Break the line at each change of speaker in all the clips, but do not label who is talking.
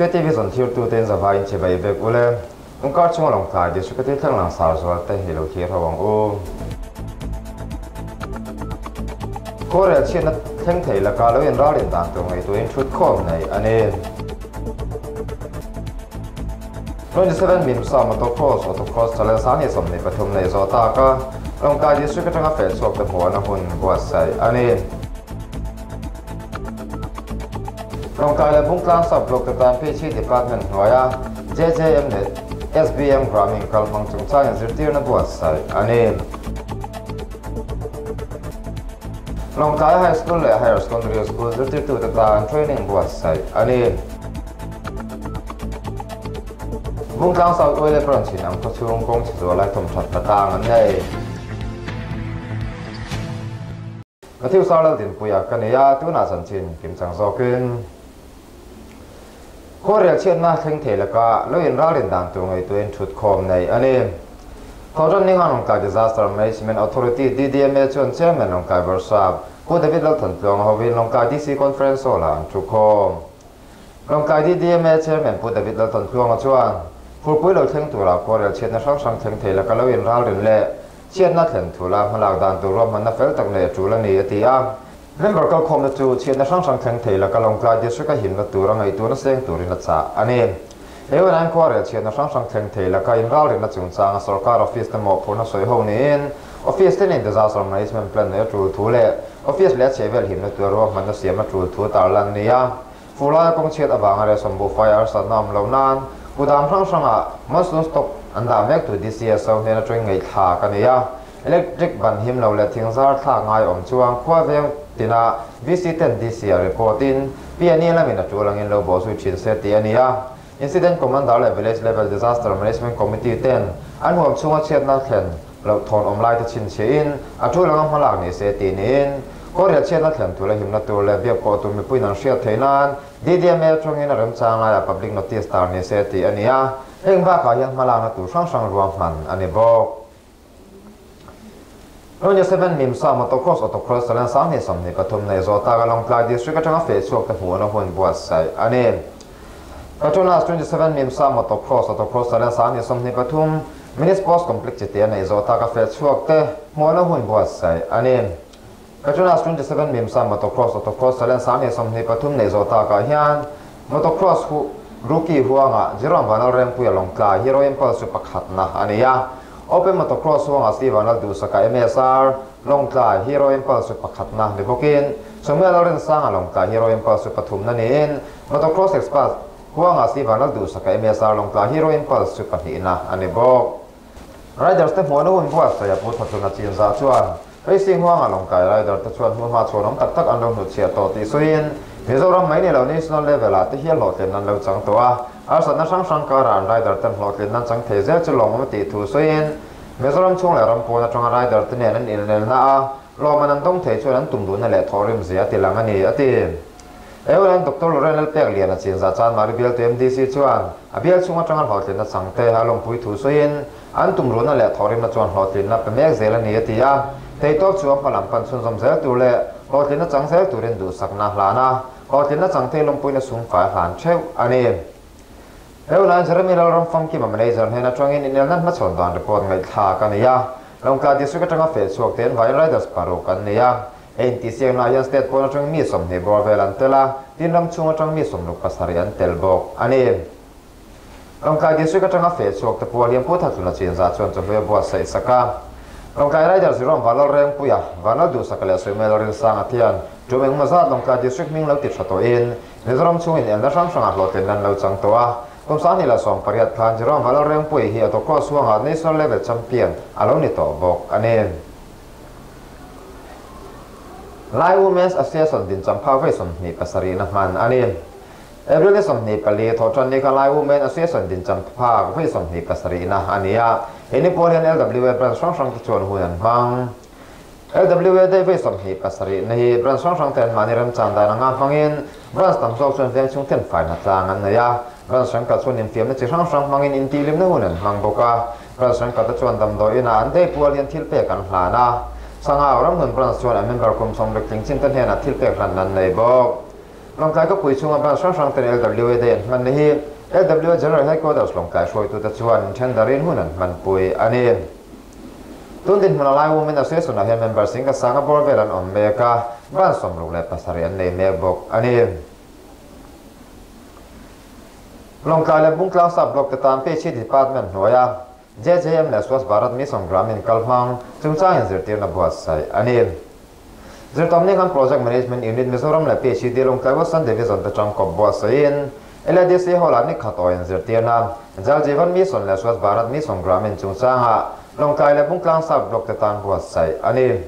KTV zawn thirtute in zavaiin chibai vek ule. Inkar chunga Lawngtlai District a thil thleng langsar zual te hi lo thlir ho ang u. Khuarel chhiatna thleng thei laka lo inralrin dan tur ngaihtuahin thutkhawm nei a ni. 27 Mimsa Motocross Autocross Challenge 2023 nei zawh tak a, Lawngtlai District atanga feh chhuak te hmuhna hun buatsaih a ni. Lawngtlai leh Bungtlang Sub-Block te tan PHE Department hnuaia JJM leh SBM Gramin kalhmang chungchangin zirtirna buatsaih a ni. Lawngtlai High School leh Higher Secondary School zirtirtute tan training buatsaih a ni. Bungtlang South Oile Branch in an khawchhung kawng chhe zual lai thawmthat hna tlang an nei. Matthew Sarlal Dinpuia ka nei a, tunah chanchin kimchang zawkin khuarel chhiatna thleng thei laka lo inralrin dan tur ngaihtuahin thutkhawm nei a ni. Thawhtan Ninga Lawngtlai Disaster Management Authority, DDMA, chuan Chairman Lawngtlai Bawrhsap Pu David Lalthantluanga hovin Lawngtlai DC Conference Hall-ah an thukhawm. Lawngtlai DDMA Chairman Pu David Lalthantluanga chuan phurpui lo thleng turah khuarel chhiatna hrang hrang thleng thei laka lo inralrin leh Chhiatna thlen thula hmalak dan tur ruahmanna fel tak nei a tul a ni, a ti a. Member kalkhawmna chu chhiatna hrang hrang thleng thei laka Lawngtlai District a himna tur a ngaihtuahna seng turin a chah a ni. He hunah hian khuarel chhiatna hrang hrang thleng thei laka inralrinna chungchanga sorkar office te mawhphurhna sawi ho niin office te nen disaster management plan nei a tul thu leh office leh a chhehvel himna tur ruahmanna siam a tul thu tarlan a ni a. Fu laia kawng chhiat avanga ration buhfai harsatna awm loh nan kudam hrang hrangah monsoon stock an dah mek tu DCSO hnen atangin ngaihthlak a ni a. Electric ban him lo leh thingzar thlak ngai awm chuan khua veng tinah VC ten DC a report in PNE lamin a tul angin lo bawhzui thin se tih a ni a. Incident Commander leh Village Level Disaster Management Committee ten an huam chhunga chhiatna thlen loh thawn awm lai te chhinchhiah in a tul anga hmalak ni se tih niin Kawrel chhiatna thlen tur leh himna tur leh biak pawh tur mipuiin an hriat theih nan DDMA atangin a remchang laiah public notice tar ni se tih a ni a, heng bakah hian hmalakna tur hrang hrang ruahman a ni bawk. 27 Mimsa Motocross Autocross Challenge 2023 nei zawh tak a Lawngtlai District atanga feh chhuak te hmuhna hun buatsaih a ni. Petronas 27 Mimsa Motocross Autocross Challenge 2023 Mini Sports Complex chi tia nei zawh tak a feh chhuak te hmuhna hun buatsaih a ni. Petronas 27 Mimsa Motocross Autocross Challenge 2023 nei zawh takah hian Motocross hu Rookie huangah Jerome Vanlalrengpuia Lawngtlai Hero Impulse chu pakhatna a ni a. Open Motocross huangah Steve Vanlalduhsaka MSR Lawngtlai Hero Impulse chu pakhatna ni bawkin Samuel Lalrinsanga Lawngtlai Hero Impulse chu pathumna niin Motocross Expert huangah Steve Vanlalduhsaka MSR Lawngtlai Hero Impulse chu pahnihna a ni bawk. Riders te hmuhna hun buatsaih a Pu Thatluna Chinzah chuan Racing huanga Lawngtlai rider te chuan hmunhma chhuanawm tak tak an lo hnutchhiah tawh tih sawiin, Mizoram mai ni lo national level ah te hial hlawhtlin an lo chang tawh a, harsatna hrang hrang karah an rider ten hlawhtlin an chang thei zel chu lawmawm a tih thu sawiin, Mizoram chhung leh ram pawn atanga rider te nen an inelna a, lawmman an dawng thei chuan an tum duhna leh thawhrim zia a ti lang a ni, a ti. Eolan Doctor Loren Lalpekliana chinzah chuan Mari bialtu MDC chuan a bial chhung atanga hlawhtlinna changte a lawmpui thu sawiin, an tumruhna leh thawhrimna chuan hlawhtlinna pe mek zel a ni a ti a, theitawp chu a hma lam pan chhunzawm zel tur leh hlawhtlinna chang zel turin duhsakna a hlan a, hlawhtlinna changte lawmpuina sumfai a hlan theuh a ni. Eolan Jeremy Lalram Famkima manager hnen atangin inelna hmachhawn dan report ngaihthlak a ni a, Lawngtlai District atanga feh chhuak te an vaiin Riders paruk an nei a. Hei intihsiaknaah hian state pawn atang mi 20 bawr vel an tel a, tin ram chhung atang mi 67 an tel bawk a ni. Lawngtlai District atanga feh chhuak te pual hian Pu Thatluna Chinzah chuan chawhluia buatsaih sak a. Lawngtlai Riders Zirawm Vanlalrengpuia, Vanlalduhsaka leh Suimel Rinsanga thian tum engmaw zat Lawngtlai District hming lo ti tha tawhin Mizoram chhung inelna hrang hrangah hlawhtlin an lo chang tawh a. Kum 2018 khan Zirawm Vanlalrengpuia hi Autocross huangah National Level Champion a lo ni tawh bawk a ni. Lai Women's Association din champha vawi 27 na hman a ni. April ni 24 thawhtan ni kha Lai Women Association din champha vawi 27 na a ni a. He ni pawl hian LWA branch hrang hrang te chuan hun an hmang. LWA day vawi 27 na hi branch hrang hrang te an mahni remchan dan anga hmangin branch tam zawk chuan veng chhung ten faina tlang an nei a. Branch hrangkhat chuan infiamna chi hrang hrang hmangin intihhlimna hun an hmang bawk a. Branch hrangkhat te chuan damdawi inah an day pual hian thil pek an hlan a. Sangau Ramhnun Branch chuan a member kum 60 tling chin te hnenah thil pek hlan an nei bawk. Lawngtlai khawpui chhunga branch hrang hrang ten LWA day an hman na hi LWA General Headquarters Lawngtlai hruaitute chuan then darin hun an hmanpui a ni. Tun dinhmun a Lai Women Association ah hian member sing ka sanga bawr vel an awm mek a, branch 67 an nei mek bawk a ni. Lawngtlai leh Bungtlang Sub Block te tan PHE Department hnuaia JJM leh Swachh Bharat Mission Gramin kalhmang chungchangin zirtirna buatsaih a ni. Zirtawmni khan Project Management Unit Mizoram leh PHED Lawngtlai Western Division te tangkawp buatsaihin LADC Hall-ah ni khat awin zirtirna Jal Jeevan Mission leh Swachh Bharat Mission Gramin chungchangah Lawngtlai leh Bungtlang Sub Block te tan buatsaih a ni.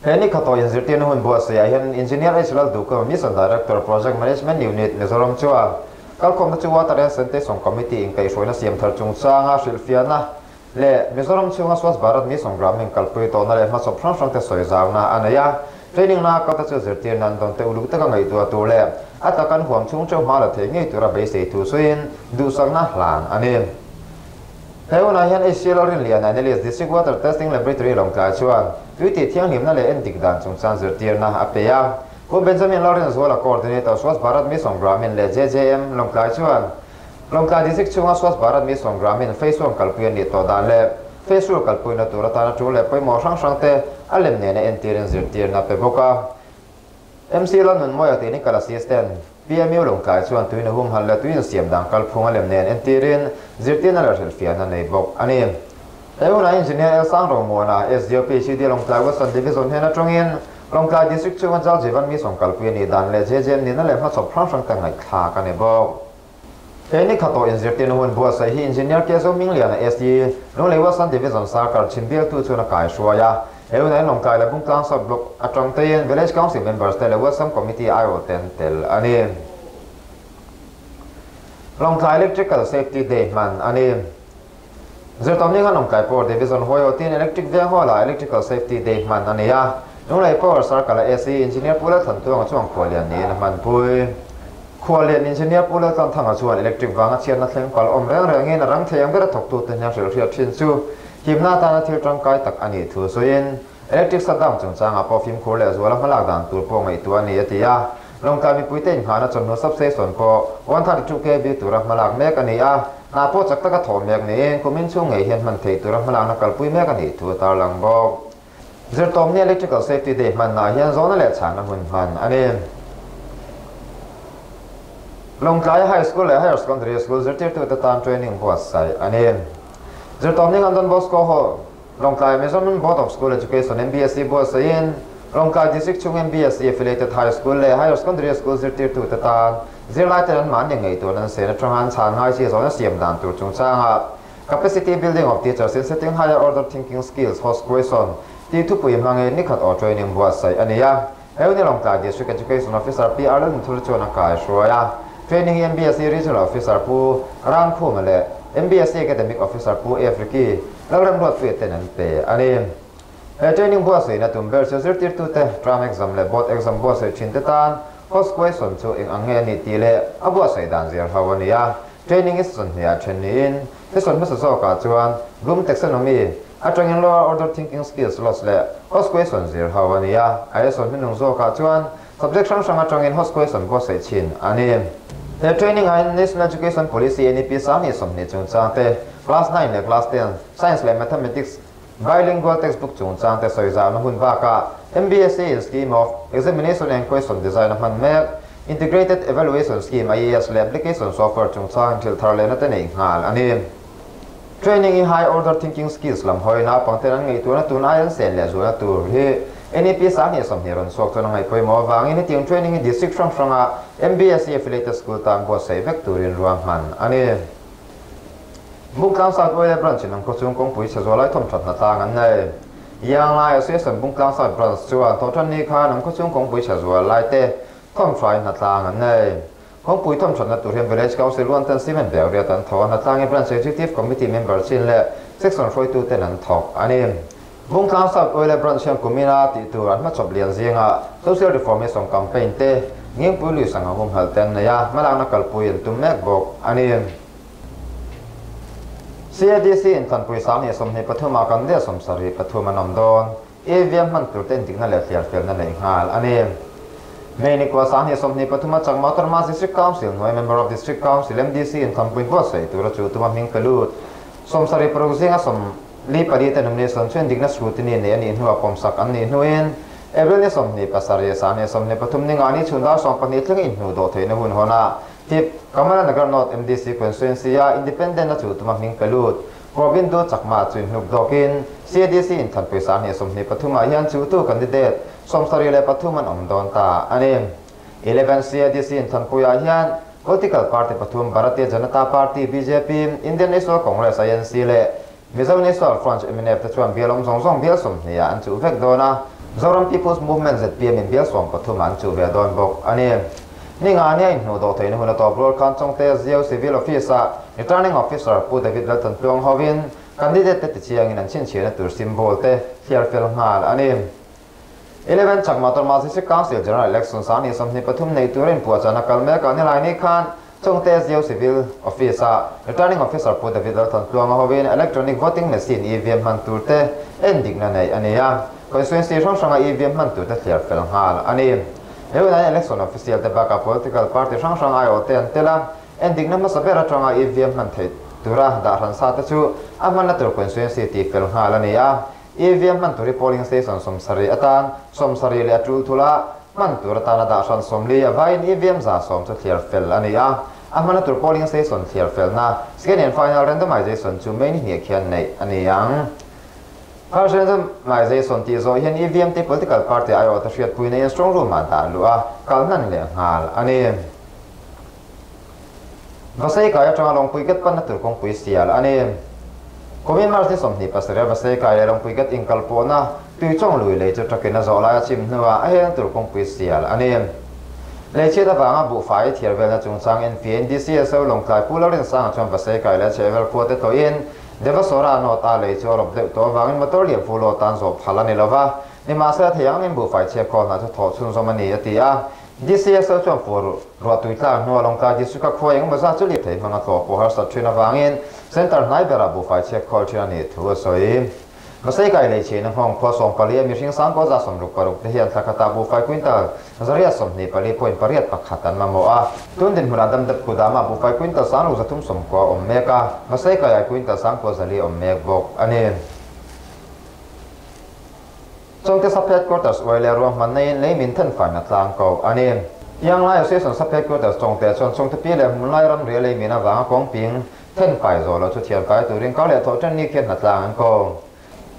He ni khat awin zirtirna hun buatsaihah hian Engineer H Lalduhkawm Mission Director Project Management Unit Mizoram chuan Kalkhawmna chu Water and Sanitation Committee inkaihhruaina siam thar chungchanga hrilhfiahna leh Mizoram chhunga Swachh Bharat Mission Gramin kalpui tawhna leh hmasawp hrang hrangte sawi zauna a nei a. Training na kal te chu zirtir nan dawn te uluk taka ngaihtuah tur leh a tak an huam chhung theuh hma la thei ngei tura beisei thu sawiin duhsakna hlan a ni. He hunah hian HCL Rinlian Analyst District Water Testing Laboratory Lawngtlai chuan tui tih thianghlimna leh endik dan chungchang zirtirna a pe a. Pu Benjamin Lalrinzuala Coordinator Swachh Bharat Mission Gramin leh JJM Lawngtlai chuan Lawngtlai District chhunga Swachh Bharat Mission Gramin Phase One kalpui a nih tawh dan leh Phase Two kalpuina tur atana tul leh pawimawh hrang hrang te a lem nena entirin zirtirna pe bawk a. MC Lalnunmawia Technical Assistant, PMU Lawngtlai chuan tuina humhalh leh tui insiam dan kalphung a lem nen entirin zirtirna leh hrilhfiahna nei bawk a ni. He hunah Engineer L Sangromuana, SDOP CD Lawngtlai Western Division hian atangin Lawngtlai District chhunga Jal Jeevan Mission kalpui a nih dan leh JJM nihna leh hmachhawp hrang hrang te ngaihthlak a ni bawk. He ni khat awh inzirtirna hun buatsaih hi Engineer K Zohmingliana SD, Lunglei Western Division Sarkar chhim bialtu chuan a kaihruai a. He hunah hian Lawngtlai leh Bungtlang Sub Block atang tein Village Council members te leh Western Committee aiawh te an tel a ni. Lawngtlai Electrical Safety Day hman a ni. Zirtawmni khan Lawngtlai Power Division huaiawtin Electric Veng Hall-ah Electrical Safety Day hman a ni a. Lunglei Power Circle-a AC Engineer Pu Lalthantuanga chuan khuallian niin a hmanpui. Khuallian Engineer Pu Laltlanthanga chuan electric vanga chhiatna thleng pal awm reng rengin a rang thei ang bera thawktute hian hrilhhriat thin chu himna atana thil tangkai tak a nih thu sawiin electric shutdown chungchangah pawh fimkhur leh zuala hmalak dan tur pawh ngaihtuah a ni a ti a. Lawngtlai mipuite inghahna chawhnu substation pawh 132 kv tura hmalak mek a ni a, hna pawh chak taka thawh mek niin kumin chhung ngei hian hman theih tura hmalakna kalpui mek a nih thu a tarlang bawk. Zirtawmni Electrical Safety Day hmannaah hian zawhna leh chhanna hun hman a ni. Lawngtlaia High School leh Higher Secondary School zirtirtute tan training buatsaih a ni. Zirtawmni khan Don Bosco Hall, Lawngtlai Mizoram Board of School Education, MBSE, buatsaihin Lawngtlai District chhung MBSE affiliated High School leh Higher Secondary School zirtirtute tan zirlaiten anmahni ngaihtuahna an sen atanga an chhan ngai chi zawhna siam dan tur chungchangah Capacity Building of Teachers in Setting Higher Order Thinking Skills Host Question tih thupui hmangin nikhat aw training buatsaih a ni a. He hun hi Lawngtlai District Education Officer Pi Arlen Thur chuan a kaihruai a. Training hi MBSE Regional Officer Pu Ran Khuma leh MBSE Academic Officer Pu F Ricky Lalremruatpuia ten an pe a ni. He training buatsaihna tum ber chu zirtirtute term exam leh board exam buatsaih thinte tan host question chu eng ang nge a nih tih leh a buatsaih dan zir ho a ni a. Training hi sasawhniah then niin session hmasa zawkah chuan Bloom Taxonomy atangin Lower Order Thinking Skills loss leh Host Question zir ho a ni a, a session hminung zawkah chuan subject hrang hrang atangin Host Question buatsaih thin a ni. He training ah hian National Education Policy, NEP, 2020 chungchang te, Class 9 leh Class 10 Science leh Mathematics Bilingual Textbook chungchang te sawi zauhna hun bakah MBSE in Scheme of Examination and Question Design a hman mek. Integrated Evaluation Scheme, IES, leh Application Software chungchang inhrilh thar lehna te neih nghal a ni. Training hi High Order Thinking Skills lam hawi naupangten an ngaihtuahna tun ai an sen leh zualna tur hi NEP 2020 rawn chhuak chuan a ngaih pawimawh avangin hetiang training hi district hrang hranga MBSE affiliated school tan buatsaih vek turin ruahman a ni. Bungtlang South Oil Branch in an khawchhung kawngpui chhe zual lai thawmthat hna tlang an nei. Yanglai Association Bungtlang South Branch chuan thawhṭan ni khan an khawchhung kawngpui chhe zual lai te thawmhrai hna tlang an nei. Kawngpui thawmthatna tur hian Village Council uan ten cement bag riat an thawk a, hna tlangin Branch Executive Committee member chin leh Section hruaitu ten an thawk a ni. Bungtlang South Oil Branch hian kumina tih tur an hmachhawp lian zinga Social Reformation Campaign te Ngengpui lui sangha humhalh te an nei a, hmalakna kalpui an tum mek bawk a ni. CADC inthlanpui 2023 ah kan leh 73 an awm dawn. EVM hman tur te indikna leh hliar felna neih nghal a ni. May ni kua 2023 a Chakma Autonomous District Council hnuai Member of District Council, MDC, in thampui buatsaih tura chu tuma hming pe lut 76 zinga 44 te nomination chuan dikna scrutiny nei a nih hnuah pawmsak an nih hnuin April ni 27 2023 ni nga ni chhun dar 12 thleng inhnuh dawh theihna hun hawnah tip Kamala Nagar North MDC constituency a Independent a chu tuma hming pe lut Gobindo Chakma chu inhnuk dawkin CADC inthanpui 2023 ah hian chuhtu candidate 73 an awm dawn ta a ni. 11 CADC inthanpuiah hian political party pathum Bharatiya Janata Party, bjp, Indian National Congress, INC, leh Mizo National Front, mnf, te chuan bial awm zawng zawng bial 20 ah an chuh vek dawn a, Zoram People's Movement, zpm, in bial 13 ah an chuh ve dawn bawk a ni. Ni nga nia inhnuh dawh theihna hun a tawp rual khan Chawngte Zio Civil Office-ah Returning Officer Pu David Laltantluang hovin candidate te tichiangin an chhinchhiahna tur symbol te thliar fel nghal a ni. 11 Chakma Torma District Council General Election 2023 nei tura inpuahchahna kal mek ah nilai ni khan Chawngte Zio Civil Office-ah Returning Officer Pu David Laltantluanga hovin Electronic Voting Machine, EVM, hman tur te endikna neih a ni a. Constituency hrang hranga EVM hman tur te thliar fel nghal a ni. He hunah hian Election Official te bakah Political Party hrang hrang aiawh te an tel a, endikna hmasa ber atanga EVM hman theih tura dah hran sa te chu a hmanna tur Constituency tih fel nghal a ni a. EVM hman tur hi Polling Station 70 atan 70 leh a tul thul a, hman tur atana dah hran 40 a vaiin EVM 110 chu thliar fel a ni a. A hmanna tur Polling Station thliar felna Scan and Final Randomization chu May ni hnih khian neih a ni ang. First Randomization tih zawh hian EVM te Political Party aiawhte hriatpuina in Strong Room ah dah luh a, kal hnan leh nghal a ni. Vasei kai atanga Lawngpui Gate panna tur kawngpui sial a ni. Kumin March ni 27 Vasei kai leh Lawngpui Gate inkal pawhna Tuichawng lui lei chu truck in a zawh lai a chim hnuah a helna tur kawngpui sial a ni. Lei chhiat avanga buhfai thiar velna chungchang enfiahin DCSO Lawngtlai Pu Lalrinsanga chuan Vasei kai leh a chhehvel khua te tlawhin Devasora a nawt a, lei chu a rawp deuh tawh avangin motor lian fu law tan zawh phal a ni lova, nimahsela thei angin buhfai chhiat khawl hna chu thawh chhunzawm a ni, a ti a. DCSO chuan fur ruah tui tlak hnua Lawngtlai District-a khua engemaw zat chu lirthei hmanga tlawh pawh harsat thin avangin Centre hnai berah buhfai chhiat khawl thin a nih thu a sawi. Masei kai lei chhehna nghawng khua 14 a mihring 966 te hian thla khatah buhfai quintal 124.81 an mamawh a. Tun dinhmunah damdep kudamah buhfai quintal 6390 a awm mek a, Masei kai ai quintal 94 a awm mek bawk a ni. Chawngte Sub Headquarters uai leh ruahmanna in lei min then faina tlang ko a ni. Yanglai Association Sub Headquarters Chawngte chuan Chawngte pi leh hmunlai ramri a lei min avanga kawng ping then fai zawh loh chu thian fai turin kar leh thawh ṭan ni khian hna tlang an ko.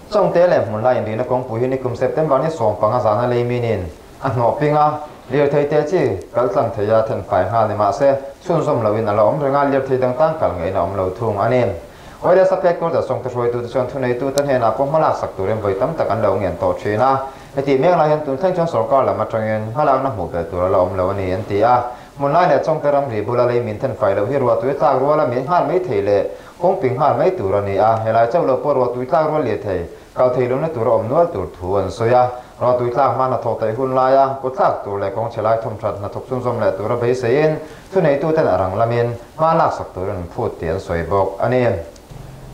Chawngte leh hmunlai inrihna kawngpui hi nikum September ni 15 zana lei min in a hnawh ping a, lirthei te chi kal tlang thei a then fai nghal ni mahse chhunzawm loin a la awm reng a, lirthei dang tan kal ngeiin a awm lo thung a ni. Oile Saphet Kurta Sawngte hruaitute chuan thuneitute hnenah pawh hmalak sak turin vawi tam tak an lo ngen tawh thin a. Hetih mek lai hian tun thleng chuan sorkar lam atangin hmalakna hmuh belh tur a la awm lo a ni an ti a. Hmunlai leh Chawngte ramri bula lei min then fai loh hi ruah tui tlak ruala min nghal mai thei leh kawngping nghal mai tur a ni a. Helai chauh lo pawh ruah tui tlak rual leh thei kal thei lohna tur a awm nual tur thu an sawi a. Ruah tui tlak hma hnathawk theih hun laia kut thlak tur leh kawng chhe lai thawmthat hnathawk chhunzawm leh tura beiseiin Thuneituten a rang lamin hma laksak turin an phut tih an sawi bawk a ni.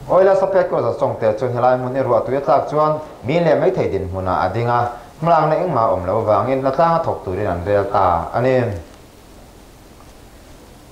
Oila Saphet Kawza Chawngte chuan helai hmun hi ruah tui a tlak chuan mi leh maithei dinhmunah a ding a, hmalakna engmah a awm loh avangin hnatlanga thawk turin an rel ta a ni.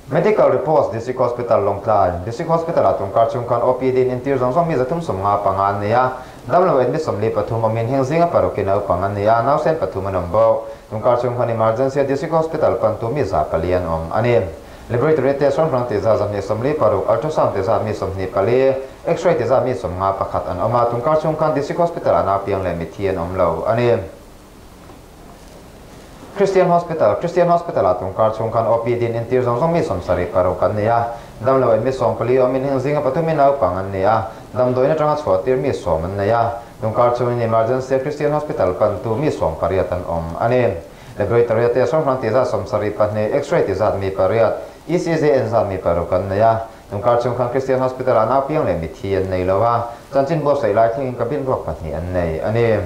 Medical Reports District Hospital Lawngtlai District Hospital-ah tungkar chung khan OPD in entir zawng zawng mi 355 an nei a, Damlo admit 43 awmin heng zinga parukin naupang an ni a, nausen pathum an awm bawk. Tungkar chung khan emergency a District Hospital pantu mi 400 an awm a ni. Laboratory test hrang hrang tih zat 246, ultrasound tih zat mi 24, X-ray tih zat mi 51 an awm a, tungkar chung khan District Hospital ah naupiang leh mitthi an awm lo a ni. Christian Hospital, Christian Hospital ah tungkar chhung khan OPD in entir zawng zawng mi 76 an ni a, damlo in mi 14 awmin heng zinga pathumin naupang an ni a, damdawiin atanga chhuah tir mi 10 an nei a, tungkar chhungin emergency a Christian Hospital pantu mi 18 an awm a ni. Laboratory a test hrang hrang tih zat 72, X-ray tih zat mi pariat, ECG en zat mi paruk an nei a, tungkar chhung khan Christian Hospital ah naupiang leh mitthi an nei lo a, chanchin buatsaih lai thlengin cabin ruak pahnih an nei a ni.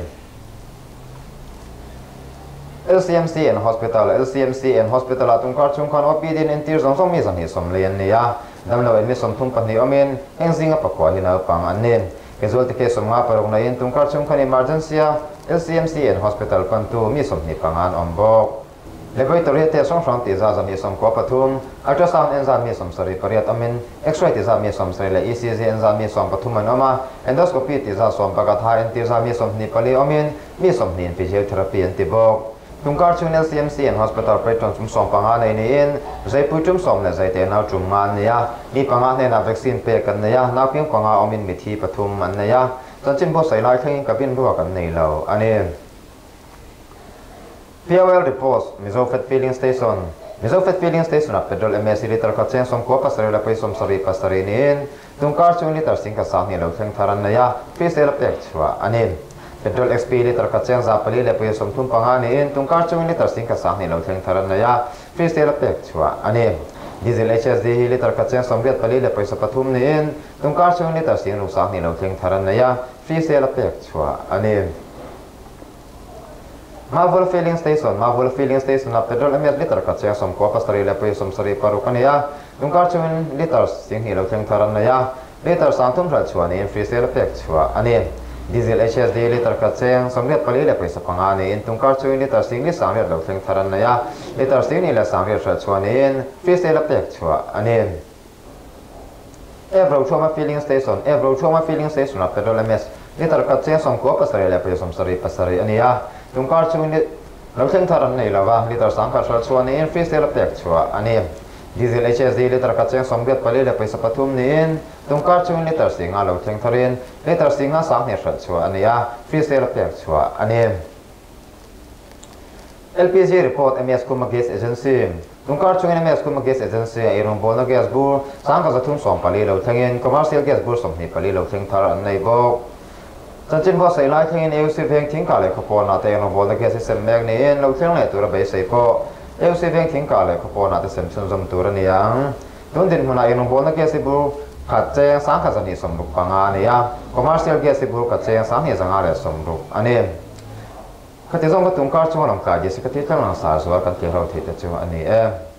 LCMC and Hospital, LCMC and Hospital-ah tungkar chhung khan OPD in entir zawng zawng mi 240 an ni a, damlo in mi 32 awmin heng zinga pakua hi naupang an ni. Casualty case 56 naiin tungkar chhung khan emergency-a LCMC and Hospital pantu mi 25 an awm bawk. Laboratory test hrang hrang tih zat 293, ultrasound en zat mi 78 awmin, X-ray tih zat mi 70 leh ECG en zat mi 13 an awm a, endoscopy tih zat 11 ha entir zat mi 24 awmin, mi 20 in physiotherapy an ti bawk. Tungkar chhung LCMC and Hospital Patron tum 15 nei niin, Zaipui tum 10 leh Zaite nau tum 5 an nei a, mi 5 hnenah vaccine pek an nei a, naupiang 5 awmin mithi 3 an nei a, chanchin buatsaih lai thlengin cabin ruak an nei lo a ni. POL Reports, Mizo Fat Filling Station, Mizo Fat Filling Station-ah petrol MAC litre khat cheng 97 leh pawi 77 niin, tungkar chhung litre 10,020 lo thleng thar an nei a, free sale a pek chhuah a ni. Petrol XP litre khat cheng 400 leh pawi 35 niin, tungkar chhung litre 10,020 lo thleng thar an nei a, free sale a pek chhuah a ni. Diesel HSD hi litre khat cheng 84 leh pawisa 3 niin, tungkar chhung litre 60,020 lo thleng thar an nei a, free sale a pek chhuah a ni. Mavul Filling Station, Mavul Filling Station-ah petrol ms litre khat cheng 97 leh pawi 76 a ni a, tungkar chungin litre 20 lo thleng thar an nei a, litre 30 hralh chhuah niin free sale a pek chhuah a ni. Diesel HSD litre khat cheng 84 leh pawisa 5 niin tungkar chungin litre 10,900 lo thleng thar an nei a, litre 10,900 hralh chhuah niin free sale a pek chhuah a ni. F Rochhuama Filling Station, F Rochhuama Filling Station-ah petrol ms litre khat cheng 97 leh pawi 77 a ni a, tungkar chu lo thleng thar an nei lo va, litre 10,000 hralh chhuah niin free sale a pek chhuah a ni. Diesel HSD litre khat cheng 84 leh pawisa 3 niin tungkar chu litre 50 lo thleng tharin litre 50,020 hralh chhuah a ni a, free sale a pek chhuah a ni. LPG Report, MS Kuma Gas Agency, Tungkar chungin MS Kuma Gas Agency a eirawngbawlna gas bur 314 lo thlengin commercial gas bur 24 lo thleng thar an nei bawk. Chanchin buatsaih lai thlengin AUC veng thingkah leh khawpawnah te eirawngbawlna gas hi sem mek niin lo thleng leh tura beisei pawh AUC veng thingkah leh khawpawnah te sem chhunzawm tur a ni ang. Tun dinhmunah eirawngbawlna gas hi bur khat cheng 1265 a ni a, commercial gas hi bur khat cheng 2560 a ni. Khati zawng ka tungkar chuan awm tlai dih se ka ti tlang lang sar zual kan tih ho theih te chu a ni e.